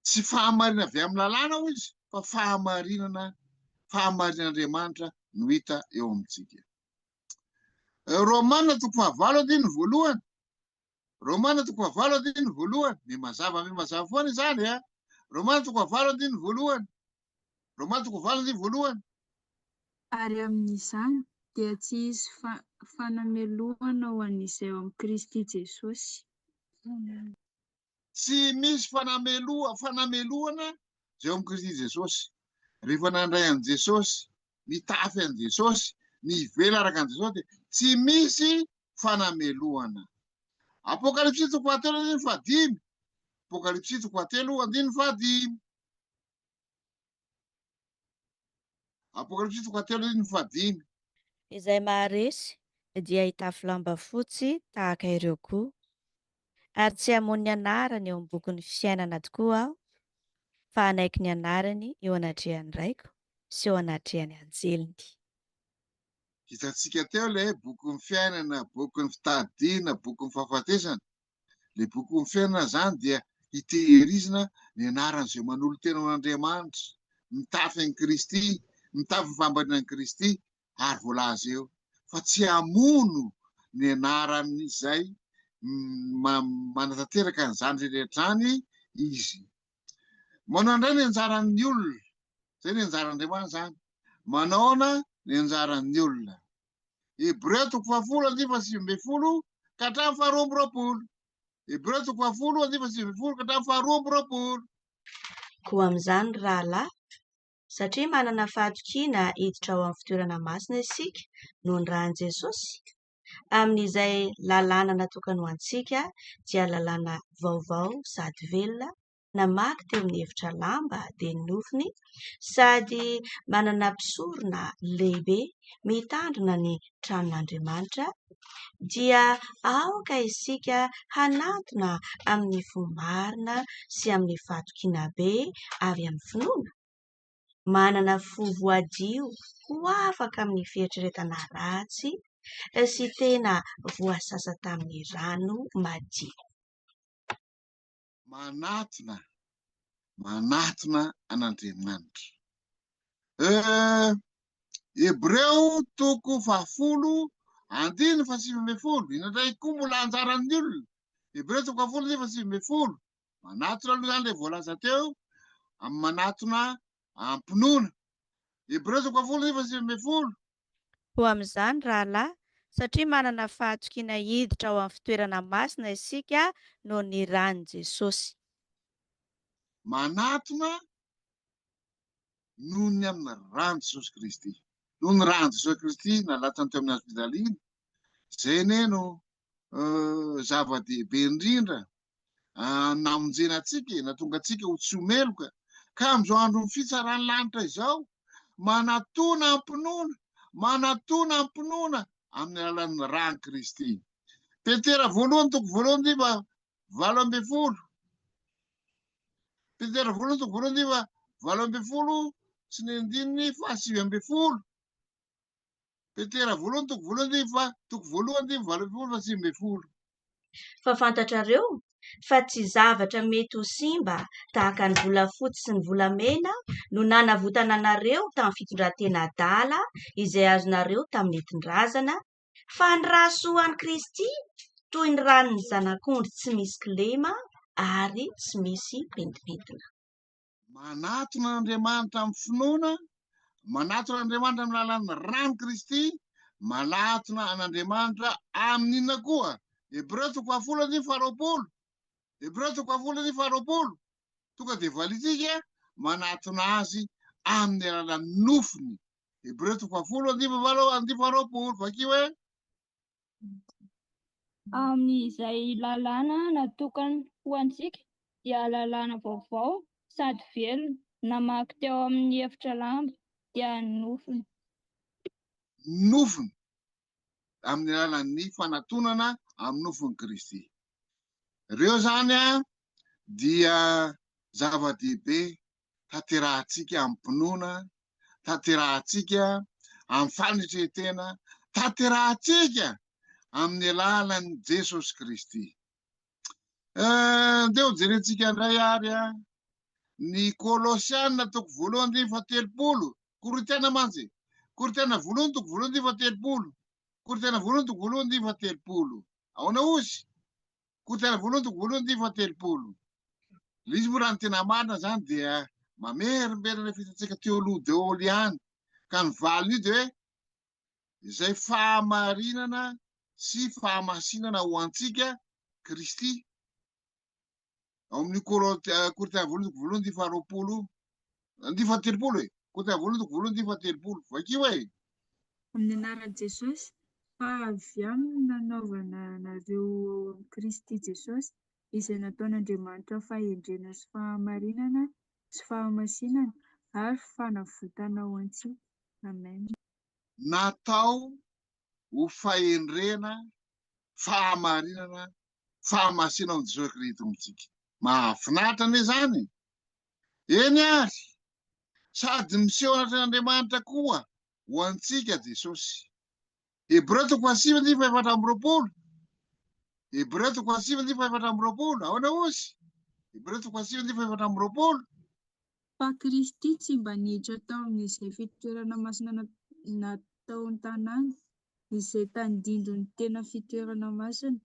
Speaker 1: Tsy fahamarinana avy amin'ny lalàna hoy izy, fa fahamarinana, fahamarinan'Andriamanitra no hita eo amintsika. Romana toko fahavalo andininy voalohany. Romana toko fahavalo andininy voalohany. Miha mazava miha mazava foana izany a. Romana toko fahavalo andininy voalohany. Romana toko fahavalo andininy voalohany.
Speaker 4: Ary amin'izany dia tsy hisy fanamelohana ho an'izay ao amin'i Kristy Jesosy.
Speaker 1: Tsy misy fanameloha, fanamelohana izay ao amin'i Kristy Jesosy. Rehefa nandray an'i Jesosy, nitafy an'i Jesosy, nivela araka an'i Jesosy dia tsy misy fanamelohana. Apokalypsy toko fahatelo andininy fahadimy. Apokalypsy toko fahatelo andininy fahadimy. Apokalypsy toko fahatelo andininy fahadimy.
Speaker 2: Izay maharesy dia hitafy lamba fotsy tahaka ireo koa, ary tsy hamono ny anarany eo amin'ny bokin'ny fiainana tokoa aho, fa hanaiky ny anarany eo anatrehan'ny Raiko sy eo anatrehan'ny anjeliny.
Speaker 1: Hitantsika teo ilay bokin'ny fiainana, bokin'ny fitadidiana, bokin'ny fahafatesana. Ilay bokin'ny fiainana izany dia hitehirizina ny anaran'izay manolo-tena ho an'Andriamanitra, mitafy an'i Kristy, mitafy ny fahamarinan'i Kristy, ary voalaza eo fa tsy hamono ny anaran'izay manatanteraka an'izany rehetra izany izy. Manao indray ny anjaran'ny olona, izay ny anjaran'Andriamanitra izany. Manaona ny anjaran'ny olona. Hebreo toko fahafolo andininy fahasivy ambin'ny folo ka hatramin'ny faharoa amby roapolo. Hebreo toko fahafolo andininy fahasivy ambin'ny folo ka hatramin'ny faharoa amby roapolo.
Speaker 6: Koa amin'izany, ry rahalahy, satria manana fahatokiana hiditra ao amin'ny fitoerana masina isika noho ny ran'i Jesosy, amin'izay lalàna natokany ho antsika dia lalàna vaovao sady velona, namaky teo amin'ny efitra lamba dia ny nofony, sady manana mpisorona lehibe mitandrina ny tranon'Andriamanitra, dia aoka isika hanatona amin'ny fo marina sy amin'ny fahatokiana be avy amin'ny finoana, manana fo voadio ho afaka amin'ny fieritreretana ratsy sy tena voasasa tamin'ny rano madio.
Speaker 1: Manatona, manatona an'Andriamanitra. Eh, Hebreo toko fahafolo andininy fahasivy ambin'ny folo, indraindray koa mbola anjaran'ny olona. Hebreo toko fahafolo andininy fahasivy ambin'ny folo. Manatona aloha izany ilay voalaza teo, amin'ny manatona am-pinoana. Hebreo toko fahafolo andininy fahasivy ambin'ny folo.
Speaker 2: Koa amin'izany, rahalahy, satria manana fahatokiana hiditra ao amin'ny fitoerana masina isika noho ny ran'i Jesosy.
Speaker 1: Manatona noho ny amin'ny ran'i Jesosy Kristy. Noho ny ran'i Jesosy Kristy nalatsany teo amin'ny hazo fijaliana, izay anie no zava-dehibe indrindra namonjena antsika e, nahatonga antsika ho tsy ho meloka. Ka amin'izao andron'ny fitsaran'ny lanitra izao, manatona am-pinoana, manatona am-pinoana amin'ny alalan'ny ran'i Kristy. Petera voalohany toko voalohany dia 18. Petera voalohany toko voalohany dia 18 sy ny andininy faha-19. Petera voalohany toko voalohany andininy faha toko voalohany andininy 18 faha-19.
Speaker 6: Fa fantatrareo fa tsy zavatra mety ho simba tahaka ny volafotsy sy ny volamena no nanavotana anareo tamin'ny fitondran-tena adala izay azonareo tamin'ny nentin-drazana, fa ny ra soan'i Kristy toy ny ran'ny zanak'ondry tsy misy kilema ary tsy misy pentimpentina.
Speaker 1: Manatona an'Andriamanitra amin'ny finoana, manatona an'Andriamanitra amin'ny alalan'ny ran'i Kristy, manatona an'Andriamanitra amin'ny inona koa? Hebreo toko fahafolo andininy faharoapolo. Hebreo toko fahafolo andininy faharoapolo. Tonga dia valiantsika, manatona azy amin'ny alalan'ny nofony. Hebreo toko fahafolo andininy fahavalo andininy faharoapolo. Vakio hoe.
Speaker 5: Amin'izay lalàna natokany ho antsika dia lalàna vaovao sady velona, namaky teo amin'ny efitra lamba, dia ny nofony.
Speaker 1: Nofony, amin'ny alalan'ny fanatonana amin'ny nofon'i Kristy. Ireo izany dia zava-dehibe tanterahantsika amim-pinoana, tanterahantsika amin'ny fanetren-tena, tanterahantsika amin'ny alalan'i Jesosy Kristy. Eh, ndeha ho jerentsika indray ary a ny Kolosiana toko voalohany andininy faha-30, Korintiana mantsy, Korintiana voalohany toko voalohany andininy faha-30, Korintiana voalohany toko voalohany andininy faha-30. Ahoana ozy? Korintiana voalohany toko voalohany andininy faha-30. Ilay izy moa raha ny tena marina izany dia mamerimberina ilay fitantsika teo aloha daholo ihany. Ka ny valin'io dia hoe izay fahamarinana sy fahamasinana ho antsika Kristy. Ao amin'ny Korintiana voalohany toko voalohany andininy faharoapolo, andininy faha-30 e. Korintiana voalohany toko voalohany andininy faha-30. Vakio e.
Speaker 4: Amin'ny anaran'i Jesosy, fa avy aminy no nanaovana anareo ho ao amin'i Kristy Jesosy, izay nataon'Andriamanitra fahendrena sy fahamarinana sy fahamasinana ary fanavotana ho antsika. Amen.
Speaker 1: Natao ho fahendrena, fahamarinana, fahamasinana ao amin'i Jesosy Kristy Tompontsika. Mahafinaritra anie izany e! Eny ary, sady miseho anatrehan'Andriamanitra koa ho antsika Jesosy. Hebreo toko fahasivy andininy faha-24. Hebreo toko fahasivy andininy faha-24. Ahoana hozy? Hebreo toko fahasivy andininy faha-24.
Speaker 4: Fa Kristy tsy mba niditra tao amin'izay fitoerana masina nataon-tanàna, izay tandindon'ny tena fitoerana masina,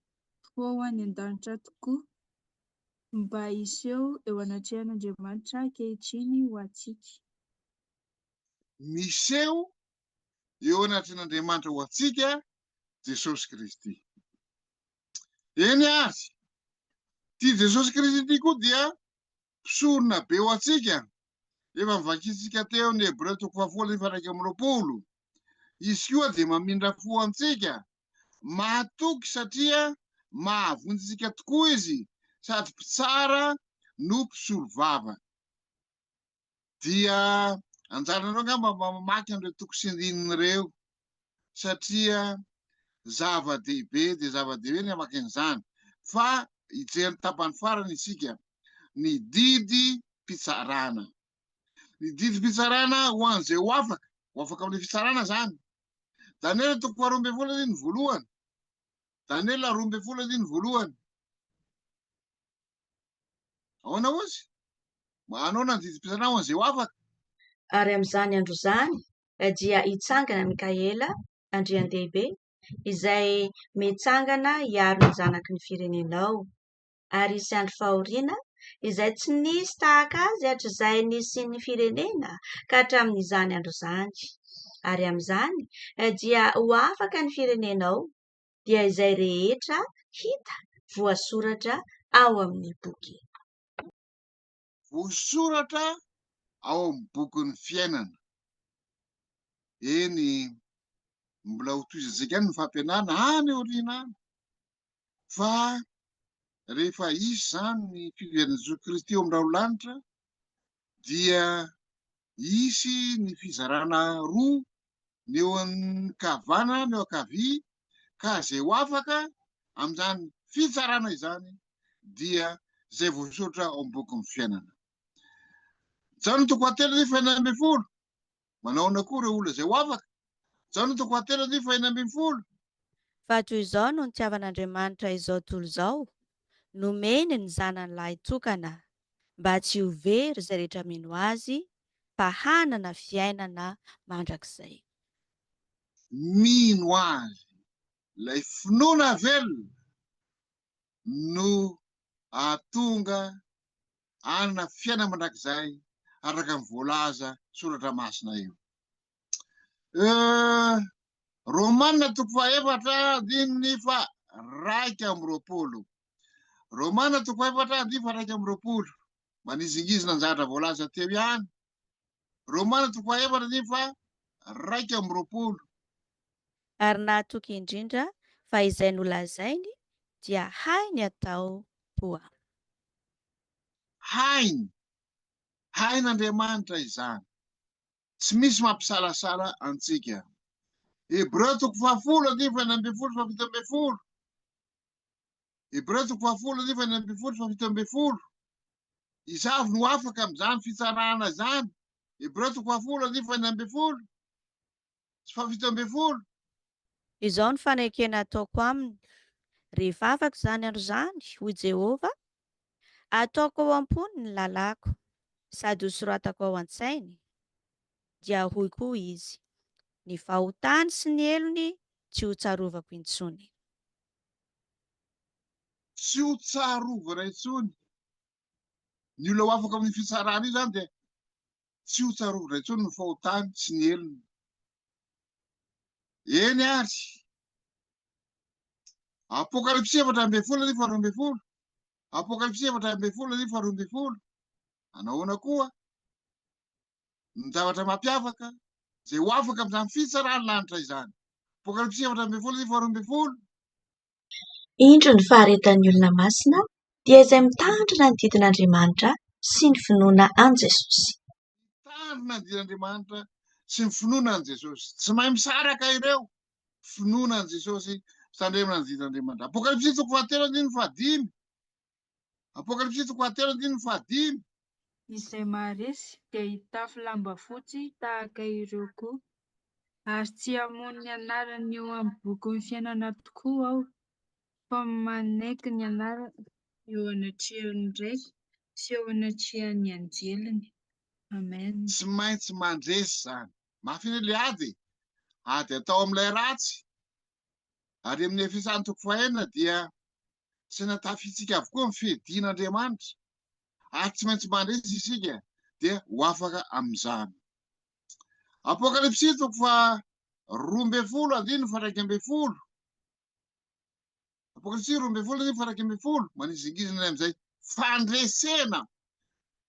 Speaker 4: fa ho any an-danitra tokoa, mba hiseho eo anatrehan'Andriamanitra ankehitriny ho antsika.
Speaker 1: Miseho. eo anatrehan'Andriamanitra ho antsika Jesosy Kristy. Eny ary, ity Jesosy Kristy ity koa dia mpisorona be ho antsika. Efa novakintsika teo ny Hebreo toko fahafolo andininy faha-21. Izy koa dia mamindra fo antsika, mahatoky satria mahavonjy antsika tokoa izy sady mpitsara no mpisolovava. Dia anjaranareo angamba mba mamaky an'ireo toko sy andininy ireo satria zava-dehibe dia zava-dehibe ny hamaky an'izany. Fa hijery ny tapany farany isika, ny didim-pitsarana. Ny didim-pitsarana ho an'izay ho afaka, ho afaka amin'ilay fitsarana izany. Daniela toko faharoa ambin'ny folo andininy voalohany. Daniela 12 andininy voalohany. Ahoana hozy? Manaona ny didim-pitsarana ho an'izay ho afaka?
Speaker 6: Ary amin'izany andro izany dia hitsangana Mikaela, andrian-dehibe, izay mitsangana hiaro ny zanaky ny firenenao, ary hisy andro fahoriana izay tsy nisy tahaka azy hatrizay nisian'ny firenena ka hatramin'izany andro izany. Ary amin'izany dia ho afaka ny firenenao, dia izay rehetra hita voasoratra ao amin'ny boky.
Speaker 1: Voasoratra ao amin'ny bokin'ny fiainana. Eny, mbola hotohizantsika ihany ny fampianarana any aoriana any. Fa rehefa hisy izany ny fiverenan'i Jesoa Kristy eo amin'ny rahon-lanitra dia hisy ny fizarana roa, ny eo ankavanana, ny eo ankavia, ka izay ho afaka amin'izany fitsarana izany dia izay voasoratra ao amin'ny bokin'ny fiainana. Jaona toko fahatelo andininy fahenina ambin'ny folo. Manao ahoana koa ireo olona izay ho afaka? Jaona toko fahatelo andininy fahenina ambin'ny folo.
Speaker 2: Fa toy izao no nitiavan'Andriamanitra izao tontolo izao, nomeny ny Zanany lahitokana, mba tsy ho very izay rehetra mino Azy, fa hanana fiainana mandrakizay.
Speaker 1: Mino Azy, ilay finoana velona no hahatonga hanana fiainana mandrakizay araka ny voalaza soratra masina io. Euh, Romana toko fahefatra andininy faha-21. Romana toko fahefatra andininy faha-21. Manizingizina ny zavatra voalaza teo ihany. Romana toko fahefatra andininy faha-21.
Speaker 2: Ary nahatoky indrindra fa izay nolazainy dia hainy atao koa.
Speaker 1: Hainy. Hain'Andriamanitra izany. Tsy misy mampisalasala antsika. Hebreo toko fahafolo andininy fahenina ambin'ny folo sy fahafito ambin'ny folo. Hebreo toko fahafolo andininy fahenina ambin'ny folo sy fahafito ambin'ny folo. Iza avy no afaka amin'izany fitsarana izany? Hebreo toko fahafolo andininy fahenina ambin'ny folo sy fahafito ambin'ny folo.
Speaker 2: Izao no fanekena ataoko aminy, rehefa afaka izany andro izany, hoy Jehovah, Ataoko ao am-pony ny lalàko, sady hosoratako ao an-tsainy. Dia hoy koa izy, Ny fahotany sy ny helony tsy hotsarovako intsony.
Speaker 1: Tsy hotsarovana intsony. Ny olona ho afaka amin'io fitsarana io izany dia tsy hotsarovana intsony ny fahotany sy ny helony. Eny ary. Apokalypsy 14 andininy faharoa ambin'ny folo. Apokalypsy 14 andininy faharoa ambin'ny folo. Anahoana koa ny zavatra mampiavaka izay ho afaka amin'izany fitsaran'ny lanitra izany. Apokalypsy 14 andininy faharoa ambin'ny folo.
Speaker 6: Indro ny faharetan'ny olona masina dia izay mitandrina ny didin'Andriamanitra sy ny finoana an'i Jesosy.
Speaker 1: Mitandrina ny didin'Andriamanitra sy ny finoana an'i Jesosy. Tsy mahay misaraka ireo. Finoana an'i Jesosy, fitandremana ny didin'Andriamanitra. Apokalypsy toko fahatelo andininy fahadimy. Apokalypsy toko fahatelo andininy fahadimy.
Speaker 4: Izay maharesy dia hitafy lamba fotsy tahaka ireo koa, ary tsy hamono ny anarany eo amin'ny bokin'ny fiainana tokoa aho, fa manaiky ny anarany eo anatrehan'ny Raiko sy eo anatrehan'ny anjeliny. Amen.
Speaker 1: Tsy maintsy mandresy izany. Mafy anie ilay ady e! Ady atao amin'ilay ratsy. Ary amin'ny Efesana toko fahenina dia tsy natafintsika avokoa ny fiadian'Andriamanitra. Ary tsy maintsy mandresy isika dia ho afaka amin'izany. Apokalypsy toko faha. 12 andininy faha-11. Apokalypsy 12 andininy faha-11, manizingizina ny amin'izay fandresena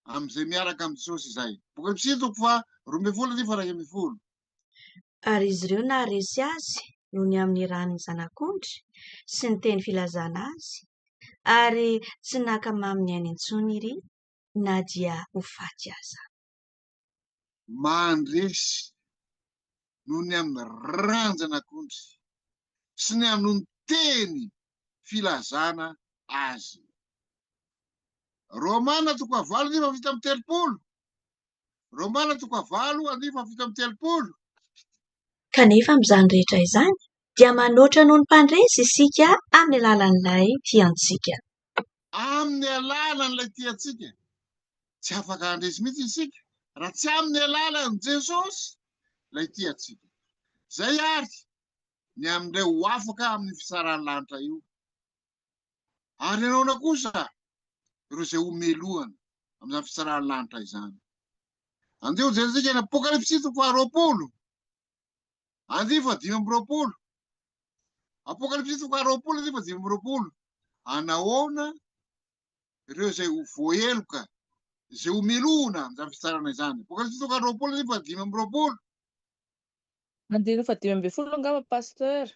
Speaker 1: amin'izay miaraka amin'i Jesosy izay. Apokalypsy toko faha-12 andininy faha-11.
Speaker 6: Ary izy ireo naharesy azy noho ny amin'ny ran'ny Zanak'ondry sy ny teny filazana azy, ary tsy naka mamy ny ainy intsony iry na dia ho faty aza.
Speaker 1: Mandresy noho ny amin'ny ran-janak'ondry sy ny amin'ny teny filazana azy. Romana toko fahavalo andininy faha-37. Romana toko fahavalo andininy faha-37.
Speaker 6: Kanefa amin'izany rehetra izany dia manoatra noho ny mpandresy isika amin'ny alalan'ilay tia antsika.
Speaker 1: Amin'ny alalan'ilay tia antsika. Tsy afaka handresy mihitsy isika raha tsy amin'ny alalan'i Jesosy ilay tia antsika. Izay àry ny amin'ireo ho afaka amin'ny fitsaran'ny lanitra io. Ary hanaona kosa ireo izay ho melohana amin'izany fitsaran'ny lanitra izany. Andeha hojerentsika ny Apokalypsy toko faha-20. Andiany faha-25. Apokalypsy toko faha-20 andiany faha-25. Anahoana ireo izay ho voaheloka, izay ho melohina amin'izany fitsarana izany. Apokalypsy toko faha-20 andiany faha-25.
Speaker 3: Andininy faha-15 angamba Pasteur.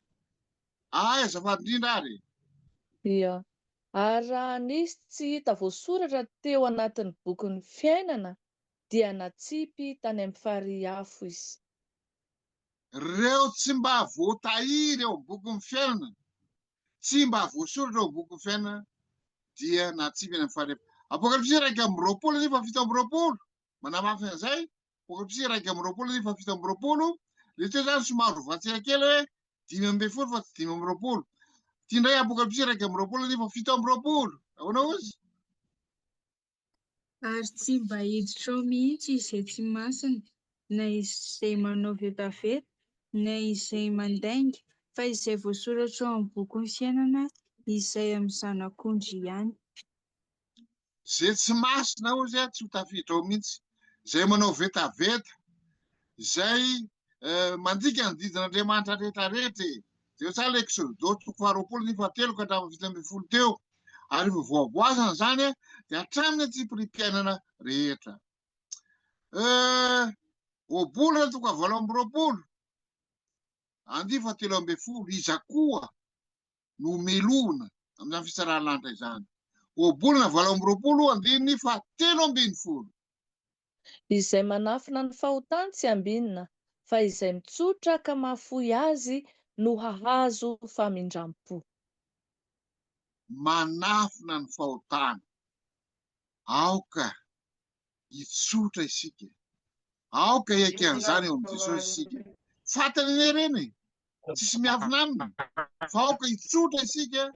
Speaker 1: Ay, azafady indrindra ary.
Speaker 3: Ia. Ary raha nisy tsy hita voasoratra teo anatin'ny bokin'ny fiainana dia natsipy tany amin'ny farihy afo izy.
Speaker 1: Ireo tsy mba voatahiry ao amin'ny bokin'ny fiainana, tsy mba voasoratra ao amin'ny bokin'ny fiainana dia natsipy any amin'ny farihy afo. Apokalypsy 21 andininy faha-27, manamafy an'izay, Apokalypsy 21 andininy faha-27, ilay teo izany somary ovatsika kely hoe 15 fa tsy 25. Ity indray Apokalypsy 21 andininy faha-27. Ahoana hozy?
Speaker 4: Ary tsy mba hiditra ao mihitsy izay tsy masina, na izay manao vetaveta, na izay mandainga, fa izay voasoratra ao amin'ny bokin'ny fiainana, izay amin'ny Zanak'ondry ihany.
Speaker 1: Izay tsy masina hozy tsy ho tafiditra ao mihitsy. Izay manao vetaveta, izay mandika ny didin'Andriamanitra rehetra rehetra e. Jereo tsara ilay Eksodo toko faharoapolo andininy fahatelo ka hatramin'ny 17 teo. Ary rehefa voavoasana izany dia hatramin'ny antsipiriam-piainana rehetra. Ohabolana toko fahavalo amby roapolo andininy fahatelo ambin'ny folo, iza koa no melohina amin'izany fitsaran'ny lanitra izany? Ohabolana 28 andininy fahatelo ambin'ny folo.
Speaker 3: Izay manafina ny fahotany tsy ambinina, fa izay mitsotra ka mahafoy azy no hahazo famindram-po.
Speaker 1: Manafina ny fahotana. Aoka hitsotra isika. Aoka hiaiky an'izany eo amin'i Jesosy isika. Fantany anie ireny e! Tsisy miafina aminy. Fa aoka hitsotra isika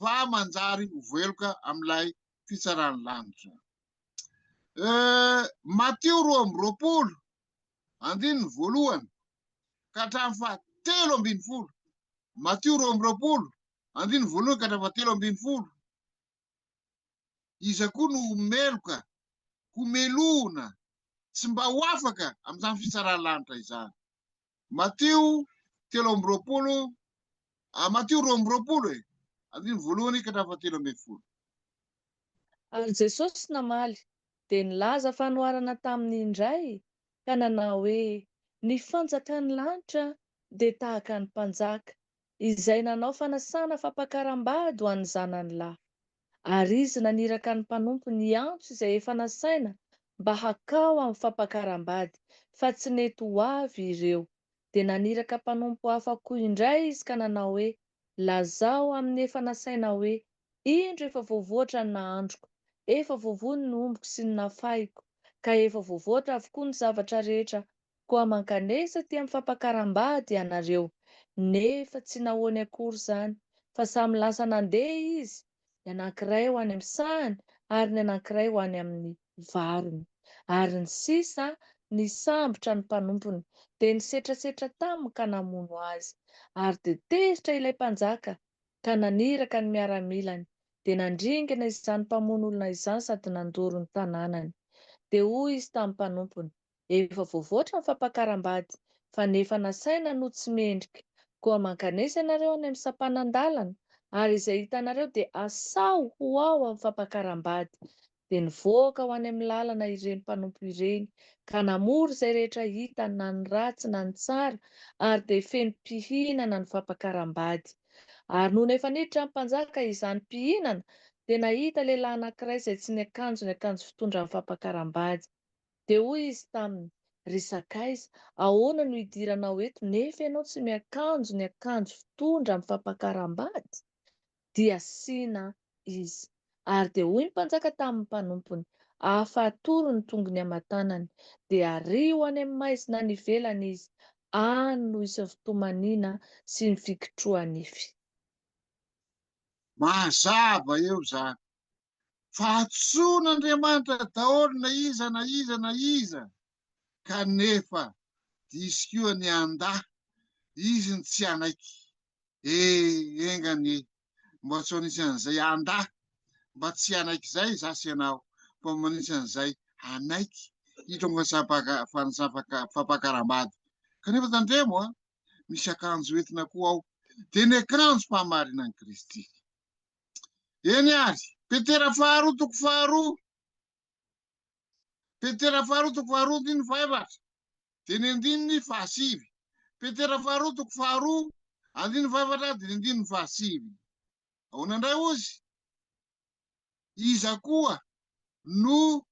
Speaker 1: fa manjary ho voaheloka amin'ilay fitsaran'ny lanitra. Matio 22, andininy voalohany ka hatramin'ny fahatelo ambin'ny folo. Matio 22, andininy voalohany ka hatramin'ny fahatelo ambin'ny folo. Iza koa no ho meloka, ho melohina, tsy mba ho afaka amin'izany fitsaran'ny lanitra izany? Matio 23, Matio 22 e, andininy voalohany ka hatramin'ny fahatelo ambin'ny folo.
Speaker 3: Ary Jesosy namaly, dia nilaza fanoharana taminy indray, ka nanao hoe, Ny fanjakan'ny lanitra dia tahaka ny mpanjaka, izay nanao fanasana fampakaram-bady ho an'ny zanany lahy. Ary izy naniraka ny mpanompony hiantso izay efa nasaina mba hakao amin'ny fampakaram-bady, fa tsy nety ho avy ireo. Dia naniraka mpanompo hafa koa indray izy ka nanao hoe, Lazao amin'ny efa nasaina hoe, Indro efa voavoatra ny nahandroko, efa voavono ny ombiko sy ny nafahiko, ka efa voavoatra avokoa ny zavatra rehetra, koa mankanesa aty amin'ny fampakaram-bady ianareo. Nefa tsy nahoany akory izany, fa samy lasa nandeha izy, ny anankiray ho any amin'ny sahany ary ny anankiray ho any amin'ny variny. Ary ny sisa nisambotra ny mpanompony, dia nisetrasetra taminy ka namono azy. Ary dia tezitra ilay mpanjaka ka naniraka ny miaramilany, dia nandringana izany mpamono olona izany sady nandoro ny tanànany. Dia hoy izy tamin'ny mpanompony, Efa voavoatra ny fampakaram-bady, Fa ny efa nasaina no tsy mendrika. Koa mankanesa ianareo any amin'ny sampanan-dalana, ary izay hitanareo dia asao ho ao amin'ny fampakaram-bady. Dia nivoaka ho any amin'ny lalana ireny mpanompo ireny, ka namory izay rehetra hitany, na ny ratsy na ny tsara, ary dia feno mpihinana ny fampakaram-bady. Ary nony efa niditra ny mpanjaka izany mpihinana, dia nahita lehilahy anankiray izay tsy niakanjo ny akanjo fitondra ny fampakaram-bady. Dia hoy izy taminy, Ry sakaiza, ahoana no hidiranao eto nefa ianao tsy miakanjo ny akanjo fitondra amin'ny fampakaram-bady? Dia sina izy. Ary dia hoy ny mpanjaka tamin'ny mpanompony, Afatoro ny tongony aman-tanany, dia ario any amin'ny maizina any ivelany izy, any no hisy ny fitomaniana sy ny fikitroha-nify.
Speaker 1: Mazava eo izany fa antsoin'Andriamanitra daholo na iza na iza na iza, kanefa diso koa ny handà, izy no tsy hanaiky. E, enga anie mba tsy ho anisan'izay handà, mba tsy hanaiky izay izaho sy ianao, fa mba anisan'izay hanaiky hitronga fampakaram-bady. Kanefa tandremo a, misy akanjo entina koa ao, dia ny akanjom-pahamarinan'i Kristy. Eny ary, Petera faharoa toko faharoa, Petera faharoa toko faharoa andininy fahefatra, dia ny andininy fahasivy. Petera faharoa toko faharoa andininy fahefatra dia ny andininy fahasivy. Ahoana indray ozy? Iza koa no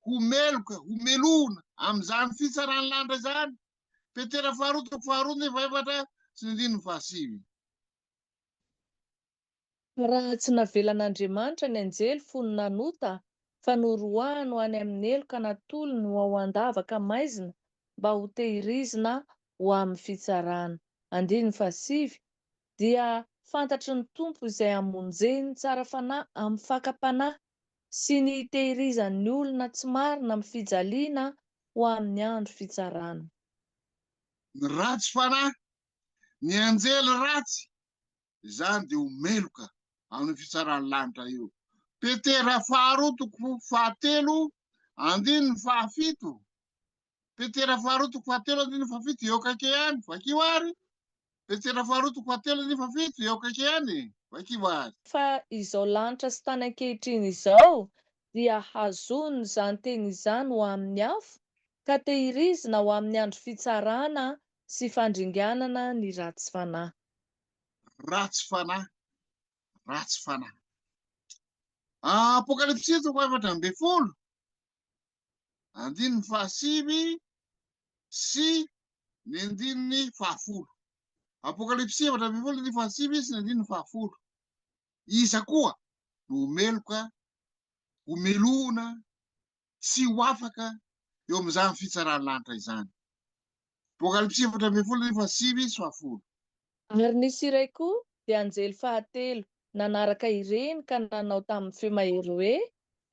Speaker 1: ho meloka, ho melohina amin'izany fitsaran'ny lanitra izany? Petera faharoa toko faharoa andininy fahefatra sy ny andininy fahasivy.
Speaker 3: Fa raha tsy navelan'Andriamanitra ny anjely fony nanota, fa noroahany ho any amin'ny helo ka natolony ho ao an-davaka maizina mba hotehirizina ho amin'ny fitsarana. Andininy fahasivy, Dia fantatry ny Tompo izay hamonjeny ny tsara fanahy amin'ny fakam-panahy, sy ny hitehirizany ny olona tsy marina amin'ny fijaliana ho amin'ny andro fitsarana.
Speaker 1: Ny ratsy fanahy, ny anjely ratsy, izany dia ho meloka amin'io fitsaran'ny lanitra io. Petera faharoa toko fahatelo andininy fahafito. Petera faharoa toko fahatelo andininy fahafito eo akaiky ihany, vakio ary. Petera faharoa toko fahatelo andininy fahafito eo akaiky ihany, vakio ary.
Speaker 3: Fa izao lanitra sy tany ankehitriny izao dia hazonin'izany teny izany ho amin'ny afo, ka tehirizina ho amin'ny andro fitsarana sy fandringanana ny ratsy fanahy.
Speaker 1: Ratsy fanahy, ratsy fanahy. Apokalypsy toko 14, andininy fahasivy sy ny andininy fahafolo. Apokalypsy 14, andininy fahasivy sy ny andininy fahafolo. Iza koa no ho meloka, ho melohina tsy ho afaka eo amin'izany fitsaran'ny lanitra izany. Apokalypsy 14 andininy fahasivy sy fahafolo.
Speaker 3: Ary nisy iray koa, dia anjely fahatelo, nanaraka ireny ka nanao tamin'ny feo mahery hoe,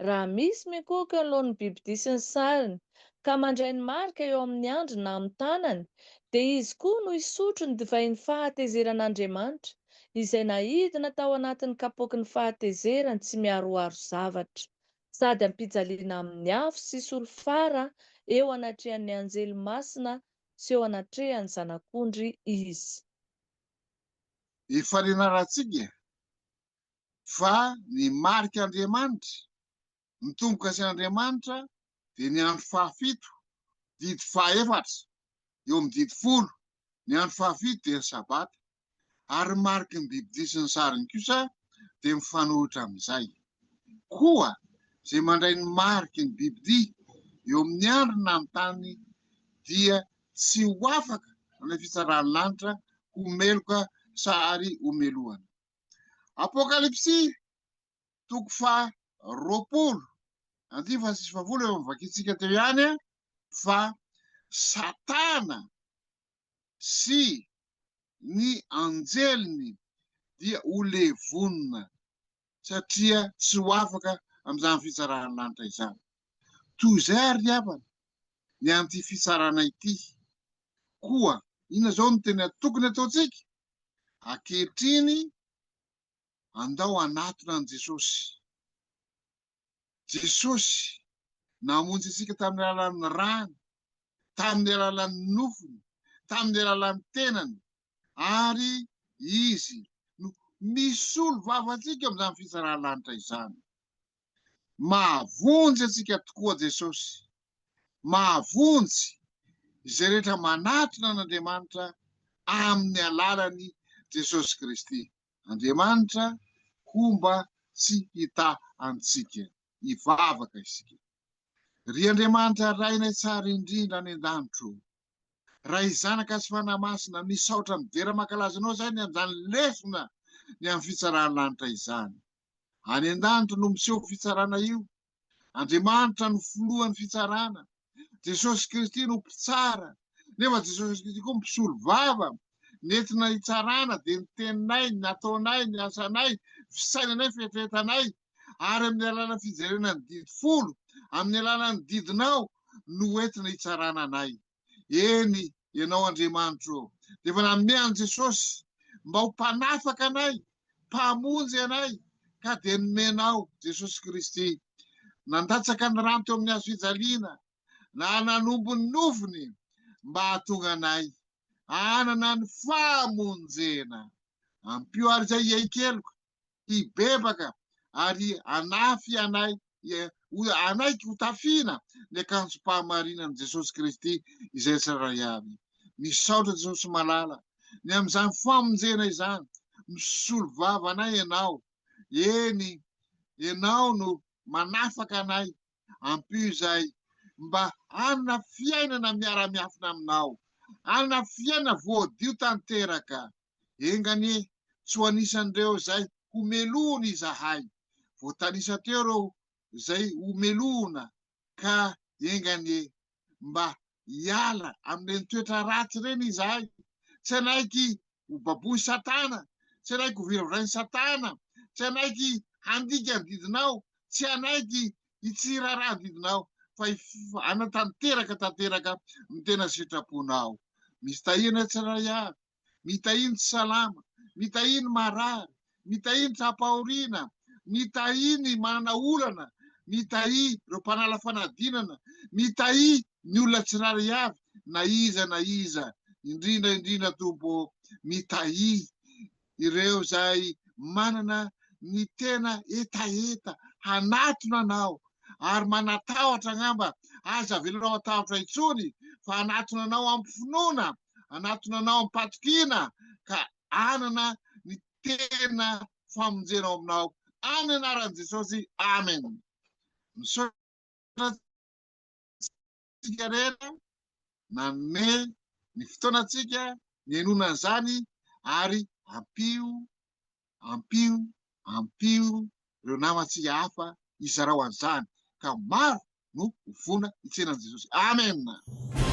Speaker 3: Raha misy mikohaka eo anoloan'ny bibidia sy ny sariny, ka mandray ny marika eo amin'ny andriny na amin'ny tanany, dia izy koa no hisotro ny divain'ny fahatezeran'Andriamanitra, izay naidina tao anatin'ny kapoaky ny fahatezerany tsy miharoharo zavatra. sady ampijaliana amin'ny afo sy solifara eo anatrehan'ny anjely masina sy eo anatrehan'ny Zanak'ondry izy.
Speaker 1: Efa nianarantsika fa ny marik'Andriamanitra, ny tombo-kasen'Andriamanitra dia ny andro fahafito, didy fahaefatra, eo amin'ny didy folo, ny andro fahafito dia ny Sabata, ary ny mariky ny bibidia sy ny sariny kosa dia mifanohitra amin'izay. Koa izay mandray ny mariky ny bibidia eo amin'ny andriny na amin'ny taniny dia tsy ho afaka amin'ny fitsaran'ny lanitra ho meloka sahary ho melohana. Apokalypsy toko faha 20 andininy faha sivy sy fahafolo efa novakintsika teo ihany fa Satana sy ny anjeliny dia ho levonina satria tsy ho afaka amin'izany fitsaran'ny lanitra izany. Toy izay ary ry havana ny amin'ity fitsarana ity. Koa inona izao no tena tokony ataontsika? Ankehitriny andao hanatona an'i Jesosy. Jesosy namonjy antsika tamin'ny alalan'ny rany, tamin'ny alalan'ny nofony, tamin'ny alalan'ny tenany ary Izy no misolo vava antsika amin'izany fitsaran'ny lanitra izany. Mahavonjy antsika tokoa Jesosy. Mahavonjy izay rehetra manatona an'Andriamanitra amin'ny alalan'i Jesosy Kristy. Andriamanitra homba sy hitaha antsika. Hivavaka isika. Ry Andriamanitra Rainay tsara indrindra any an-danitra ô, Ray Zanaka sy Fanahy Masina, misaotra midera mankalaza Anao izahay ny amin'izany lesona ny amin'ny fitsaran'ny lanitra izany. Any an-danitra no miseho fitsarana io. Andriamanitra no filohan'ny fitsarana. Jesosy Kristy no mpitsara. Nefa Jesosy Kristy koa mpisolo vava. Nentina hitsarana dia ny teninay, ny nataonay, ny asanay, fisainanay, fieritreretanay. Ary amin'ny alalan'ny fijerena ny didy folo, amin'ny alalan'ny didinao no entina hitsarana anay. Eny, Ianao Andriamanitro ô, dia efa nanome an'i Jesosy mba ho mpanafaka anay, mpamonjy anay, ka dia nomenao Jesosy Kristy. Nandatsaka ny rano teo amin'ny hazo fijaliana, na nanombo ny nofony mba hahatonga anay hanana ny famonjena. Ampio ary izay hiaiky-heloka, hibebaka ary hanafy anay hanaiky ho tafiana ny akanjom-pahamarinan'i Jesosy Kristy izay tsirairay avy. Misaotra Jesosy malala ny amin'izany famonjena izany. Misolo vava anay Ianao. Eny, Ianao no manafaka anay. Ampio izahay mba hanana fiainana miara-miafina aminao, hanana fiainana voadio tanteraka. Enga anie tsy ho anisan'ireo izay ho melohina izahay. Voatanisa teo ireo izay ho melohina ka enga anie mba hiala amin'ireny toetra ratsy ireny izahay. Tsy hanaiky ho baboin'i Satana, tsy hanaiky ho viravirain'i Satana, tsy hanaiky handika ny didinao, tsy hanaiky hitsirara ny didinao fa hanatanteraka tanteraka ny tena sitraponao. Misy tahiana tsirairay avy. Mitahia ny tsy salama, mitahia ny marary, mitahia ny tra-pahoriana, mitahia ny manana olana, mitahia ireo mpanala fanadinana, mitahia ny olona tsirairay avy na iza na iza, indrindra indrindra Tompo ô, mitahia ireo izay manana ny tena hetaheta hanatona Anao ary manatahotra angamba, aza avelanao hatahotra intsony fa hanatona Anao am-pinoana hanatona anao am-patokiana ka hanana ny tena famonjena ao aminao. Amin'ny anaran'i Jesosy, amen. Misaotra antsika rehetra nanome ny fotoanantsika nihainoana an'izany ary ampio, ampio, ampio ireo namantsika hafa hizarao an'izany ka maro no ho vonona hitsena an'i Jesosy. Amen.